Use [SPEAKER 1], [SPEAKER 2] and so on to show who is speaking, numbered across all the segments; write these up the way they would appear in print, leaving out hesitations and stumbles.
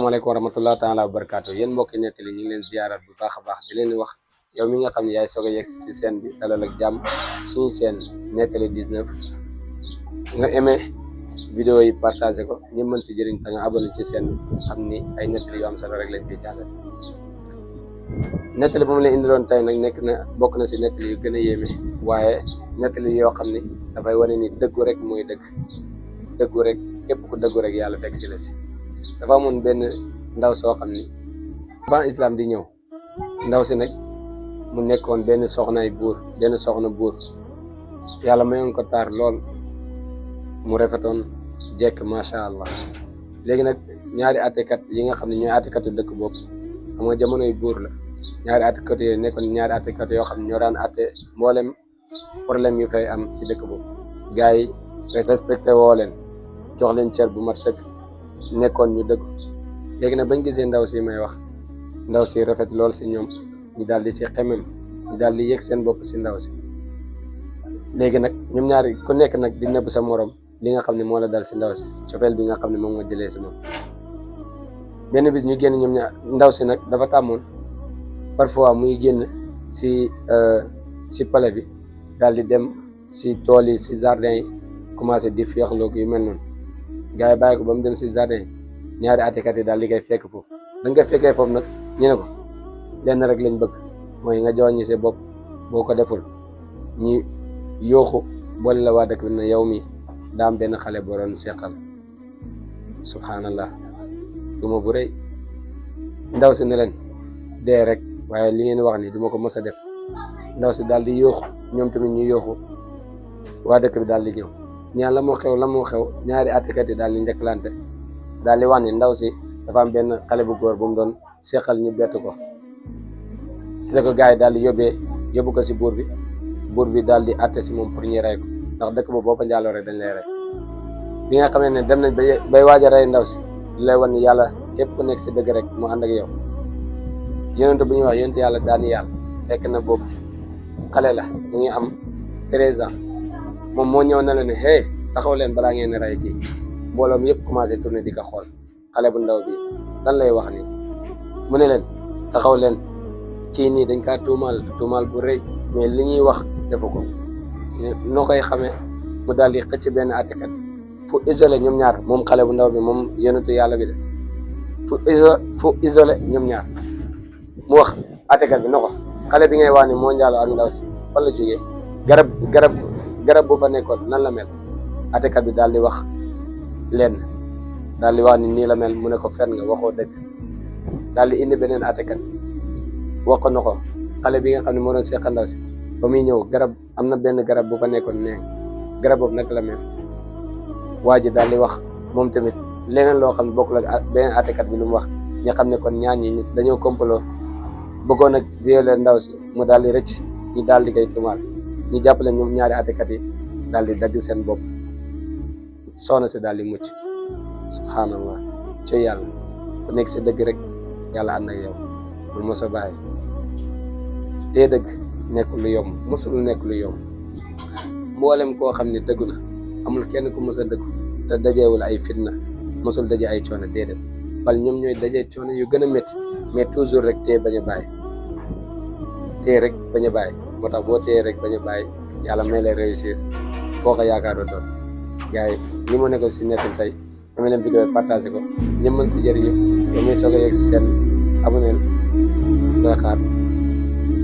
[SPEAKER 1] Assalamualaikum warahmatullahi taala wabarakatuh. Yeen mbokk nettali ñu ngi leen ziarat bu baax di leen wax yow mi nga xamni yaay soga yex ci scène bi dalal ak jàmm suñu scène nettali 19 nga aimé vidéo yi partager ko ñu mën ci jëriñ ta nga abonné ci scène bi xamni ay nettali yu am solo rek lañ fi jàngal. Nettali bu mu leen indiloon tay nak nekk na bokk na ci nettali yu gëna yéme waaye nettali yoo xam ni dafay wane ni dëggu rek mooy dëggu rek képp ku dëggu rek yàlla fekk si la si. Dafa amoon benn ndaw soo xam ni ban islam di ñëw ndaw si nag mu nekkoon benn soxna buur yàlla mayoon ko taar lool mu rafetoon jekk macha allah. Léegi nag ñaari àttekat yi nga xam ne ñooy àttekatu dëkk boobu xam nga jamonoy buur la, ñaari àttekat yooyu nekkoon ñaari àttekat yoo xam ne ñoo daan àtte mboolem problème yu fay am si dëkk boobu. Gars yi respecté woo leen, jox leen cër bu mat sëkk, nekkoon ñu dëgg. Léegi nag bañ gisee ndaw si may wax, ndaw si rafet lool si ñoom, ñu daal di si xemem, ñu daal di yëg seen bopp si ndaw si. Léegi nag ñoom ñaari ku nekk nag di nëbb sa morom li nga xam ne moo la dal si ndaw si, cofeel bi nga xam ne moom nga jëlee si moom. Benn bis ñu génn ñoom ñaar, ndaw si nag dafa tàmmoon parfois muy génn si palais bi daal di dem si tool yi, si jardin yi, commencé di féexloo yu mel noonu. Gars yi bàyyi ko ba mu dem si jardin yi, ñaari àttekat yi daal di koy fekk foofu. da nga koy fekkee foofu nag ñu ne ko lenn rek lañ bëgg mooy nga jox ñi sa bopp, boo ko deful ñi yooxu boole la waa dëkk bi ne yow mi daa am benn xale boo doon seqal. Subhanallah, duma bu rëy. Ndaw si ne leen dee rek, waaye li ngeen wax ni duma ko mës a def. Ndaw si daal di yooxu, ñoom tamit ñu yooxu, waa dëkk bi daal di ñëw ñaan la moo xew. Ñaari àttekat yi daal di njëkkalante, daal di wax ni ndaw si dafa am benn xale bu góor bu mu doon seqal, ñu bett ko. Si la ko gars yi daal di yóbbu ko si buur bi daal di àtte si moom pour ñu rey ko, ndax dëkk boobu boo fa njaaloo rek dañ lay rey. bi nga xamee ne dem nañ bay waaj a rey ndaw si, lay wan ni yàlla képp ku nekk si dëgg rek mu ànd ak yow. yonent bu ñuy wax yonent yàlla Daaniyal fekk na boobu xale la, mu ngi am 13 ans. moom moo ñëw na leen ne hey taxaw leen balaa ngeen rey kii. mbooloo mi yëpp commencé tourner di ko xool, xale bu ndaw bi lan lay wax nii. mu ne leen taxaw leen, kii nii dañ kaa tuumaal bu rëy, mais li ñuy wax defu ko. noo koy xamee? mu daal di xëcc benn àttekat fu isolé ñoom ñaar, moom xale bu ndaw bi, moom yonentu yàlla bi de, fu isolé ñoom ñaar. mu wax àttekat bi na ko xale bi ngay wax ni moo njaaloo ak ndaw si fan la jógee, garab bu fa nekkoon nan la mel. àttekat bi daal di wax ni nii la mel. mu ne ko fen nga, waxoo dëgg. daal di indi beneen àttekat wax ko na ko xale bi nga xam ne moo doon seqa ndaw si ba muy ñëw am na benn garab bu fa nekkoon, nee garab boobu nag la mel. waa ji daal di wax moom tamit leneen loo xam ne bokkul ak beneen àttekat bi lu mu wax. ñu xam ne kon ñaar ñi dañoo complot bëggoon a violer ndaw si, mu daal di rëcc, ñu daal di koy tuumaal. ñu jàppale ñoom ñaari àttekat yi daal di dagg seen bopp, soxna si daal di mucc. Subhanallah, ci yàlla ku nekk si dëgg rek yàlla ànd ak yow, bul mos a bàyyi. te dëgg nekk lu yomb, mosul nekk lu yomb. mboolem koo xam ne dëggu na, amul kenn ku mos a dëggu te dajeewul ay fitna, mosul daje ay coono, déedéet. bal ñoom ñooy daje coono yu gën a métti, mais toujours rek tee bañ a bàyyi, moo tax boo téye rek bañ a bàyyi, yàlla may lay réussir foo ko yaakaaroo doon. gars yi li mu nekkoon si nettal tey, dama leen vidéo partagé ko, ñëpp mën si jëriñu. yow muy soog a yegg si seen abonné looy xaar.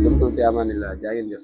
[SPEAKER 1] dum fi amaanillah, jaa ngeen jëf.